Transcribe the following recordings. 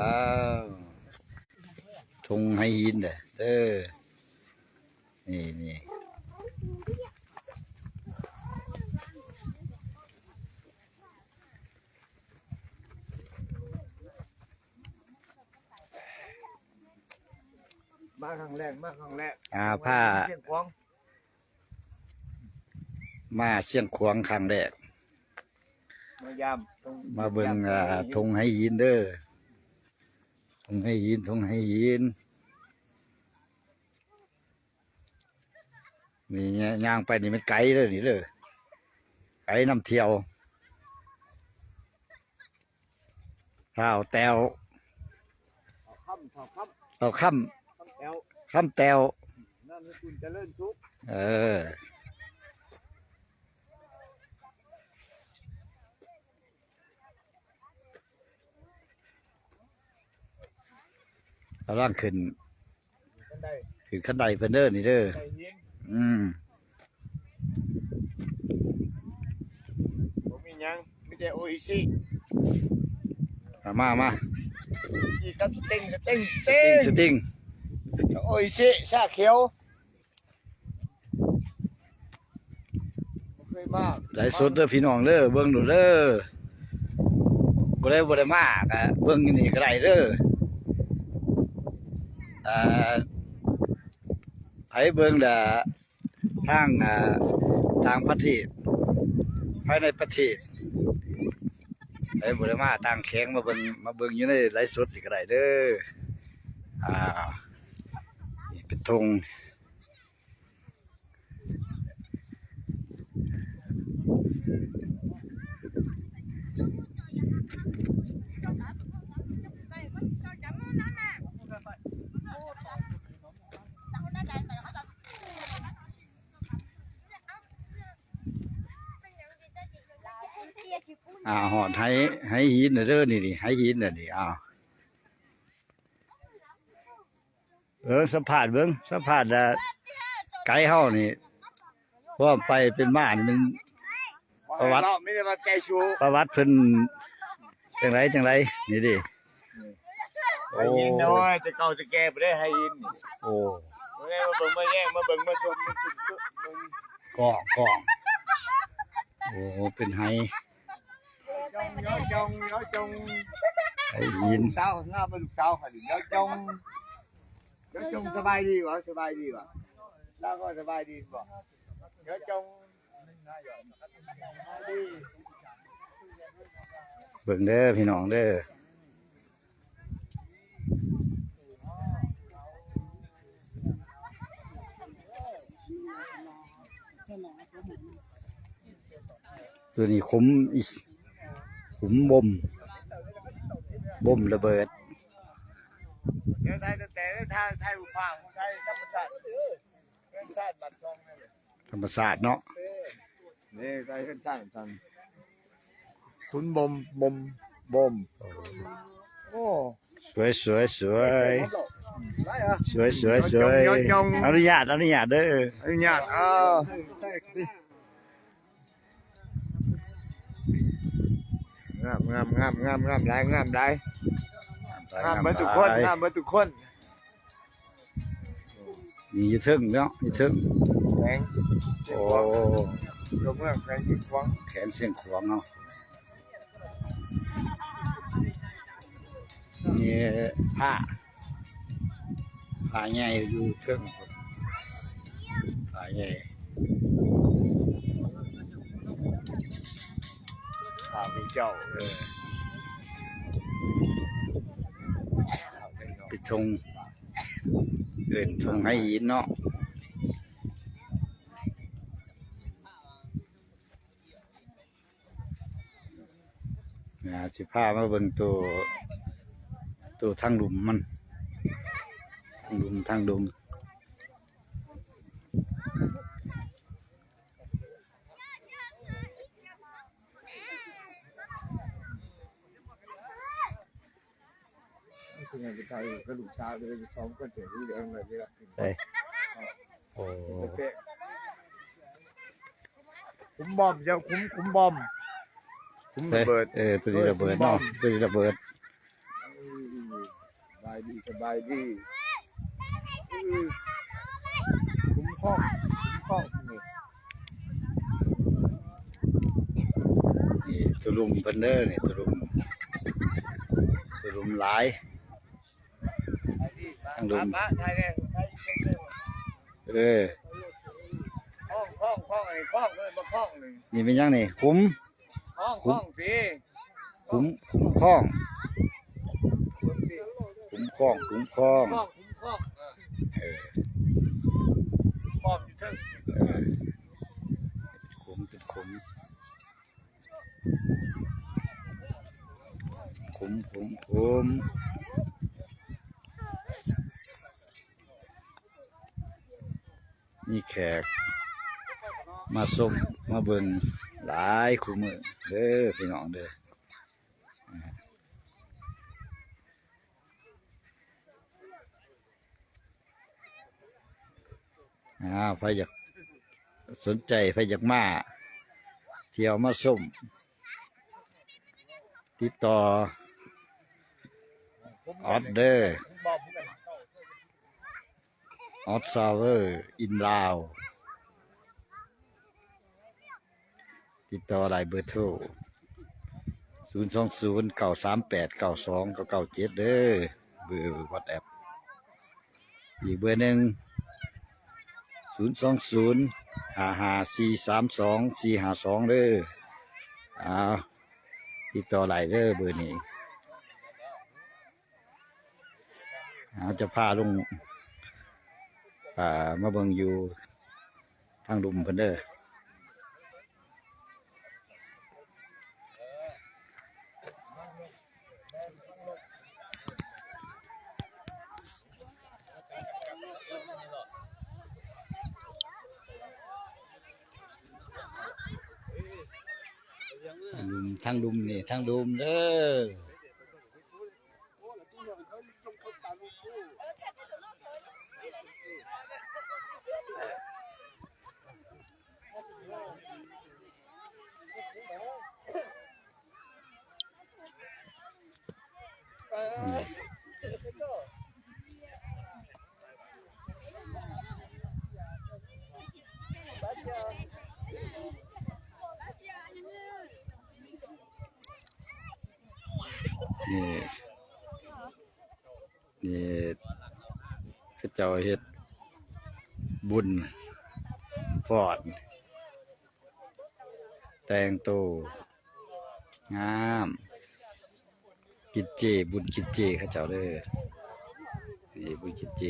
ອ້າວ ທົ່ງໄຫຫີນເດີ ເດີ ນີ້ໆ ມາຄັ້ງແລກ ມາຄັ້ງແລກ ອ່າ ພາ ຊຽງຂວາງ ມາຊຽງຂວາງຄັ້ງແລກ ມາຢາມ ມາເບິ່ງ ທົ່ງໄຫຫີນເດີ ທົ່ງໄຫຫີນ ທົ່ງໄຫຫີນ ນີ້ ຍ່າງໄປນີ້ມັນໄກເດີ ນີ້ເດີ ໄກນຳທ່ຽວ ທ້າວແຕ້ວ ທ້າວຄຳ ທ້າວຄຳ ຄຳແຕ້ວ ຄຳແຕ້ວ ນາມສະກຸນຈະເລີນສຸກ ເອີ ກຳລັງຂຶ້ນ ຂຶ້ນຄັນໄດເພິ່ນເດີ ນີ້ເດີ ອືມ ບໍ່ມີຫຍັງ ມີແຕ່ໂອອິຊິ ມາ ມາ ໂອອິຊິກັບສະຕິງ ສະຕິງ ສະຕິງ ໂອອິຊິ ຊາຂຽວ ບໍ່ເຄີຍມາ ໄລຟ໌ສົດເດີພີ່ນ້ອງເດີ ເບິ່ງໂລດເດີ ຜູ້ໃດບໍ່ໄດ້ມາກະເບິ່ງຢູ່ນີ້ກະໄດ້ເດີ ອ່າ ໃຜເບິ່ງລະ ທາງ ອ່າ ຕ່າງປະເທດ ພາຍໃນປະເທດ ໃຜບໍ່ໄດ້ມາຕ່າງແຂວງ ມາເບິ່ງ ມາເບິ່ງຢູ່ໃນໄລຟ໌ສົດນີ້ກະໄດ້ເດີ ອ່າ ນີ້ເປັນທົ່ງ ອ່າ ຮອດໄຫ ໄຫຫີນແລ້ວເດີ ນີ້ ນີ້ ໄຫຫີນແລ້ວນີ້ ອ້າວ ເອີ ສຳພາດເບິ່ງ ສຳພາດ ອ່າ ໄກເຮົານີ້ ຄວາມໄປເປັນມານີ້ມັນ ປະຫວັດ ມີແຕ່ວ່າແກ່ຊູ ປະຫວັດເພິ່ນ ຈັ່ງໃດຈັ່ງໃດ ນີ້ເດ້ ໄຫຫີນນ້ອຍ ແຕ່ເກົ່າແຕ່ແກ່ບໍ່ໄດ້ໄຫຫີນ ໂອ້ ມາເບິ່ງ ມາແຍງ ມາເບິ່ງ ມາຊົມ ມາຊົມ ກ້ອງ ກ້ອງ ໂອ້ ເປັນໄຫ ຈອງ ເຢາະຈອງ ເຢາະຈອງ ໄຫຫີນ ສາວ ງາມ ລູກສາວຂ້ອຍນີ້ ເຢາະຈອງ ເຢາະຈອງ ສະບາຍດີບໍ່? ສະບາຍດີບໍ່? ລາວກໍສະບາຍດີບໍ່? ເຢາະຈອງ ເບິ່ງເດີພີ່ນ້ອງເດີ ຕົວນີ້ຂຸມ ຂຸມບົ່ມ ບົ່ມລະເບີດ ແຕ່ ແຕ່ ແຕ່ ຖ່າຍ ຖ່າຍຮູບພາບ ຖ່າຍທຳມະຊາດ ທຳມະຊາດເນາະ ເອີ ນີ້ໄດ້ເຮືອນຊານຊັ້ນ ຂຸມບົ່ມ ບົ່ມ ບົ່ມ ໂອ້ ສວຍ ສວຍ ສວຍ ສວຍ ສວຍ ສວຍ ອະນຸຍາດ ອະນຸຍາດເດີ ອະນຸຍາດ ເອີ ງາມ ງາມ ງາມ ງາມ ງາມຫຼາຍ ງາມຫຼາຍ ງາມເບິດທຸກຄົນ ງາມເບິດທຸກຄົນ. ນີ້ຢູ່ເທິງເນາະ ຢູ່ເທິງ ແຂວງຊຽງຂວາງ ໂອ້ ຕົວເມືອງແຂວງຊຽງຂວາງ ແຂວງຊຽງຂວາງເນາະ ມີພະ ພະໃຫຍ່ຢູ່ເທິງພຸ້ນ ພະໃຫຍ່ ພະເປັນເຈົ້າ ເອີ ເປັນທົ່ງ ເອີ້ນທົ່ງໄຫຫີນເນາະ ອ່າ ຊິພາມາເບິ່ງໂຕ ໂຕທາງລຸ່ມມັນ ທາງລຸ່ມ ທາງລຸ່ມ. ເປັນຫຍັງໄປຖ່າຍກັບລູກສາວເລີຍ ສອງຄົນເສຍເລື່ອງເລີຍ ເອີ ໂອ້ ຂຸມບອມ ເຈົ້າ ຂຸມ ຂຸມບອມ ຂຸມລະເບີດ ເອີ ຕົວນີ້ລະເບີດເນາະ ເອີ ຂຸມບອມ ຕົວນີ້ລະເບີດ ເອີ າຍດີ ສະບາຍດີ. ອື ຄຸ້ມຄອງ ຄຸ້ມຄອງນີ້ ນີ້ໂຕລຸ່ມເພິ່ນເດີ ນີ້ໂຕລຸ່ມ ໂຕລຸ່ມຫຼາຍ ທັງລຸ່ມ ເອີ ຄອງ ຄອງ ຄອງ ອັນນີ້ຄອງ ເອີ້ນວ່າຄອງນີ້ ນີ້ແມ່ນຫຍັງນີ້? ຂຸມ ຄອງ ຄອງຕິ ຂຸມ ຂຸມຄອງ ຂຸມຄອງ ຂຸມຄອງ ເອີ ເອີ ເປັນຂຸມ ເປັນຂຸມ ຂຸມ ຂຸມ ຂຸມ. ມີແຂກມາຊົມມາເບິ່ງຫຼາຍຄູ່ມື້ເດີພີ່ນ້ອງເດີ. ອ້າວ ໃຜຢາກ ສົນໃຈ ໃຜຢາກມາທ່ຽວມາຊົມ ຕິດຕໍ່ອອດເດີ Odd Sour in Lao ຕິດຕໍ່ໄດ້ເບີໂທ ສູນສອງສູນ ເກົ້າສາມແປດ ເກົ້າສອງເກົ້າເກົ້າເຈັດ ເດີ ເບີ WhatsApp ອີກເບີໜຶ່ງ ສູນສອງສູນ ຫ້າຫ້າສີ່ສາມສອງສີ່ຫ້າສອງ ເດີ. ອ້າວ ຕິດຕໍ່ໄດ້ເດີເບີນີ້. ເຮົາຈະພາລົງ ອ່າ ມາເບິ່ງຢູ່ທາງລຸ່ມເພິ່ນເດີ. ທາງລຸ່ມ ທາງລຸ່ມນີ້ ທາງລຸ່ມເດີ. ນີ້ ນີ້ ເຂົາເຈົ້າເຮັດບຸນຟ້ອນ ແຕ່ງໂຕງາມ ກິນເຈ ບຸນກິນເຈເຂົາເຈົ້າເດີ. ນີ້ບຸນກິນເຈ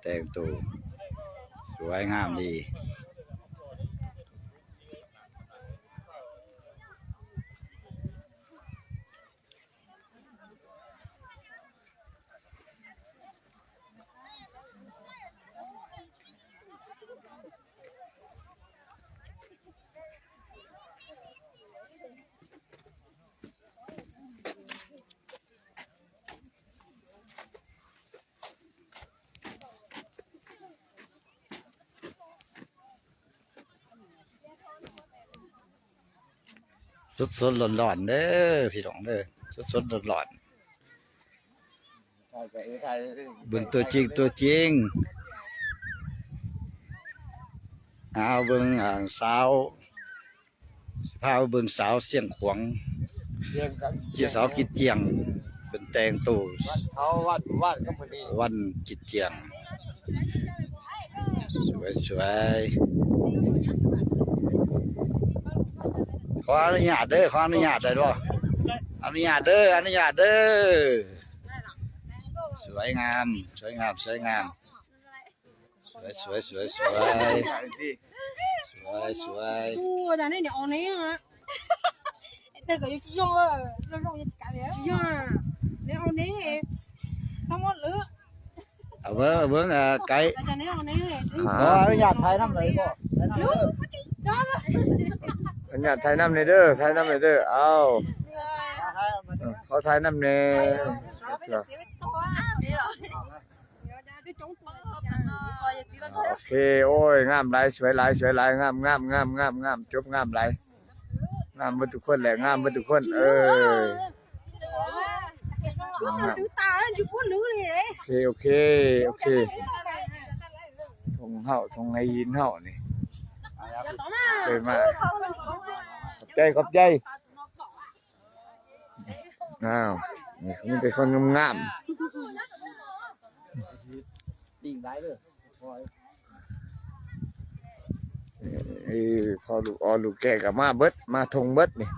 ແຕ່ງໂຕສວຍງາມດີ. ສົດໆ ຮ້ອນໆ ເດີພີ່ນ້ອງເດີ ສົດໆ ຮ້ອນໆ ເບິ່ງຕົວຈິງ ຕົວຈິງ. ເອົາເບິ່ງ ອ່າ ສາວ ຊິພາໄປເບິ່ງສາວຊຽງຂວາງ ຊຽງຂວາງ ເຈົ້າສາວກິດຈຽງ ເພິ່ນແຕ່ງໂຕ ວັນເຂົາ ວັນ ວັນກັບມື້ນີ້ ວັນກິດຈຽງ ສວຍໆ. ຂໍອະນຸຍາດເດີ ຂໍອະນຸຍາດໄດ້ບໍ່? ອະນຸຍາດເດີ ອະນຸຍາດເດີ. ສວຍງາມ ສວຍງາມ ສວຍງາມ. ສວຍ ສວຍ ສວຍ ສວຍ ສວຍ ສວຍ. ເອົາເບິ່ງ ເບິ່ງ ເອີ ໄກ ຂໍອະນຸຍາດຖ່າຍນຳໄດ້ບໍ່? ອະນຸຍາດຖ່າຍນຳແດ່ເດີ ຖ່າຍນຳແດ່ເດີ. ເອົາ ຂໍຖ່າຍນຳແດ່. ໂອເຄ ໂອ້ຍ ງາມຫຼາຍ ສວຍຫຼາຍ ສວຍຫຼາຍ ງາມ ງາມ ງາມ ງາມ ງາມ ຈົບງາມຫຼາຍ ງາມເບິດທຸກຄົນແຫຼະ ງາມເບິດທຸກຄົນ. ເອີ ງາມ ງາມ ງາມ ງາມ ງາມ ງາມ ງາມ ງາມ ງາມ ງາມ. ເຄ ໂອເຄ ໂອເຄ ທົ່ງເຮົາ ທົ່ງໄຫຫີນເຮົານີ້ ເຄີຍມາ ຂອບໃຈ ຂອບໃຈ. ອ້າວ ນີ້ມີແຕ່ຄົນງາມໆ ເອີ ພໍ່ລູກອ່ອນລູກແກ່ກໍມາເບິດ ມາທົ່ງເບິດນີ້.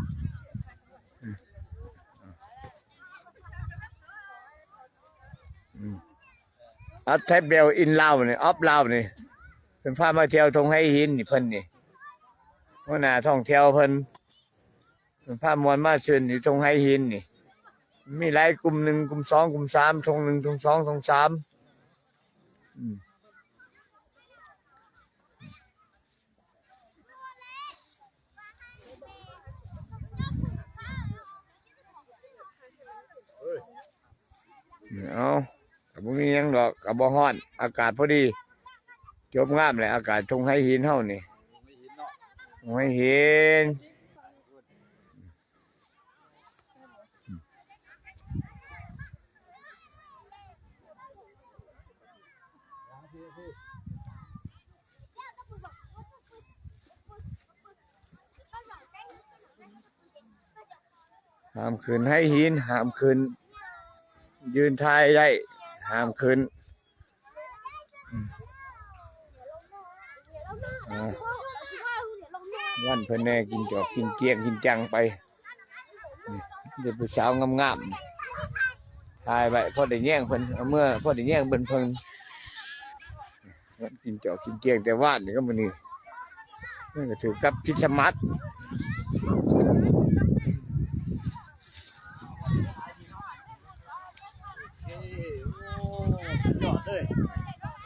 ອອບ ໄທເບວ ອິນລາວນີ້ ອອບລາວນີ້ ເພິ່ນພາມາທ່ຽວທົ່ງໄຫຫີນນີ້ ເພິ່ນນີ້ ຫົວໜ້າທ່ອງທ່ຽວເພິ່ນ ເພິ່ນພາມ່ວນມ່ວນຊື່ນຢູ່ທົ່ງໄຫຫີນນີ້ ມີຫຼາຍກຸ່ມ ໜຶ່ງກຸ່ມ ສອງກຸ່ມ ສາມ ທົ່ງໜຶ່ງ ທົ່ງສອງ ທົ່ງສາມ ອືມ. ເອົາ ກໍບໍ່ມີຫຍັງດອກ ກໍບໍ່ຮ້ອນ ອາກາດພໍດີ ຈົບງາມແຫຼະ ອາກາດທົ່ງໄຫຫີນເຮົານີ້ ໄຫຫີນ. ຫ້າມຂຶ້ນໄຫຫີນ ຫ້າມຂຶ້ນ ຢືນຖ່າຍໄດ້ ຫ້າມຂຶ້ນ. ອືມ ອ່າ ວັນເພິ່ນແດ່ ກິນຈອກກິນຈຽງກິນຈັງໄປ ອືມ ເດັກຜູ້ສາວງາມໆ ຖ່າຍໄວ້ພໍໄດ້ແຍງເພິ່ນ ເອົາເມືອພໍໄດ້ແຍງເພິ່ນ ເພິ່ນກິນຈອກກິນຈຽງແຕ່ວານນີ້ກັບມື້ນີ້ ມັນກໍຖືກກັບຄຣິດສະມາດ.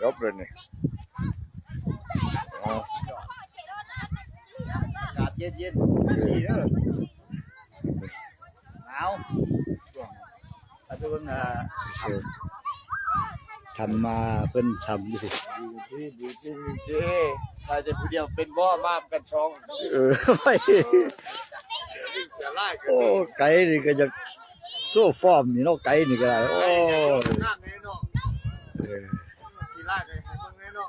ຈົບເລີຍນີ້ ອໍ ອາກາດເຢັນໆ ດີເດີ ໜາວ ອາດຈະເບິ່ງ ອ່າ ທຳມາເພິ່ນທຳຢູ່ ດີ ດີ ດີ ດີ ໄປແຕ່ຜູ້ດຽວເປັນບໍ່ ມາກັນສອງ ເອີ ໄປ ເສຍຫຼາຍ ໂອ້ ໄກນີ້ກໍຢາກໂຊຟອມນີ້ເນາະ ໄກນີ້ກໍໄດ້ ໂອ້ ໄກນີ້ກໍງາມແນ່ເນາະ ເອີ ຂີ່ລາດໃຫ້ເບິ່ງແນ່ເນາະ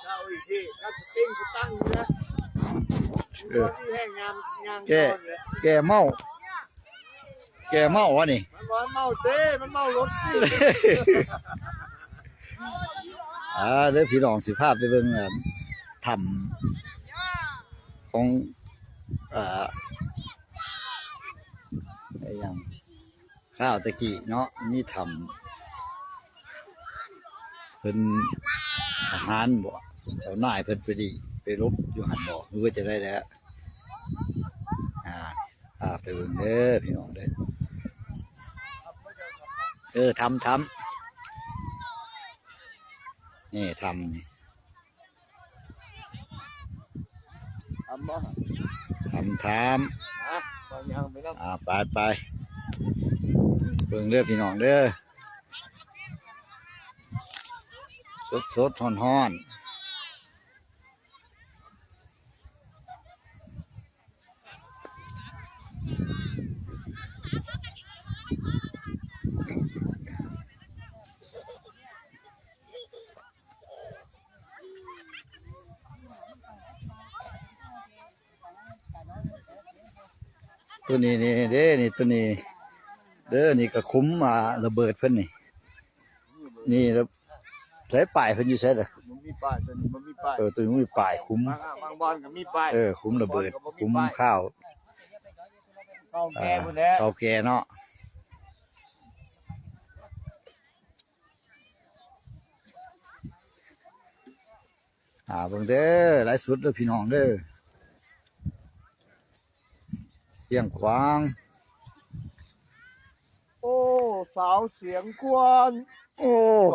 ເຈົ້າອີກຊິ ກັບສະຕິງສະຕັງເນາະ ເອີ ມີແຮງງາມ ຍ່າງ ແກ່ ກ່ອນເລີຍ ແກ່ເມົາ ແກ່ເມົາຫວານີ້ ມັນບໍ່ເມົາເດ້ ມັນເມົາລົດ ອ່າ ເດີພີ່ນ້ອງ ຊິພາໄປເບິ່ງ ອ່າ ຖ້ຳຂອງ ອ່າ ອີຫຍັງ ຄາວແຕ່ກີ້ເນາະ ມີຖ້ຳ ເພິ່ນ ທະຫານບໍ ເຈົ້ານາຍເພິ່ນໄປດີ ໄປຫຼົບຢູ່ຫັ້ນບໍ ຫຼືວ່າຈັ່ງໃດແຫຼະ ອ່າ ພາໄປເບິ່ງເດີພີ່ນ້ອງເດີ ເອີ ຖ້ຳ ຖ້ຳ ນີ້ຖ້ຳນີ້ ຖ້ຳບໍ່ ຖ້ຳ ຖ້ຳ ອ່າ ໄປ ໄປ ເບິ່ງເດີພີ່ນ້ອງເດີ ສົດໆ ຮ້ອນໆ. ໂຕນີ້ນີ້ເດ້ ນີ້ໂຕນີ້ເດີ ນີ້ກໍຂຸມ ອ່າ ລະເບີດເພິ່ນນີ້ ນີ້ລະ ໃສປ້າຍເພິ່ນຢູ່ໃສລະ? ບໍ່ມີປ້າຍ ຕົວນີ້ບໍ່ມີປ້າຍ ເອີ ຕົວນີ້ບໍ່ມີປ້າຍ ຂຸມ ບາງ ບາງບ່ອນກໍມີປ້າຍ ເອີ ຂຸມລະເບີດ ເພິ່ນກໍບໍ່ມີປ້າຍ ຂຸມຄາວ ເກົ່າແກ່ພຸ້ນແຫຼະ ເກົ່າແກ່ເນາະ. ອ່າ ເບິ່ງເດີ ຫຼາຍສຸດເດີພີ່ນ້ອງເດີ ຊຽງຂວາງ ໂອ້ ສາວຊຽງຂວາງ ໂອ້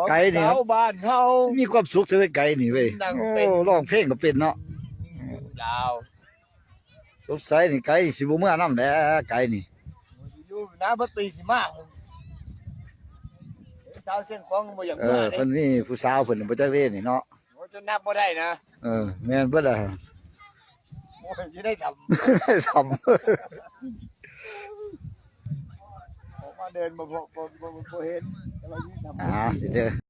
ໄກນີ້ ສາວບ້ານເຮົາ ມີຄວາມສຸກເທື່ອໄກນີ້ເວີຍ ໂອ້ ຮ້ອງເພງກໍເປັນເນາະ ດາວ ສົງໄສນີ້ໄກນີ້ຊິບໍ່ເມືອນຳແຫຼະ ໄກນີ້ ຢູ່ນາບໍ່ຕີຊິມາ ສາວຊຽງຂວາງບໍ່ຢາກເມືອ ເອີ ເດ້ ເພິ່ນມີຜູ້ສາວເພິ່ນບໍ່ຈັກເດ້ນີ້ເນາະ ໂອ້ ຈົນນັບບໍ່ໄດ້ນະ ເອີ ແມ່ນເບິດລະ ໂອ້ຍ ຊິໄດ້ທຳ ທຳ. ເດີນບໍ່ ບໍ່ ບໍ່ ບໍ່ເຫັນ ແຕ່ວ່າຢູ່ນຳ ອ່າ ເດີ.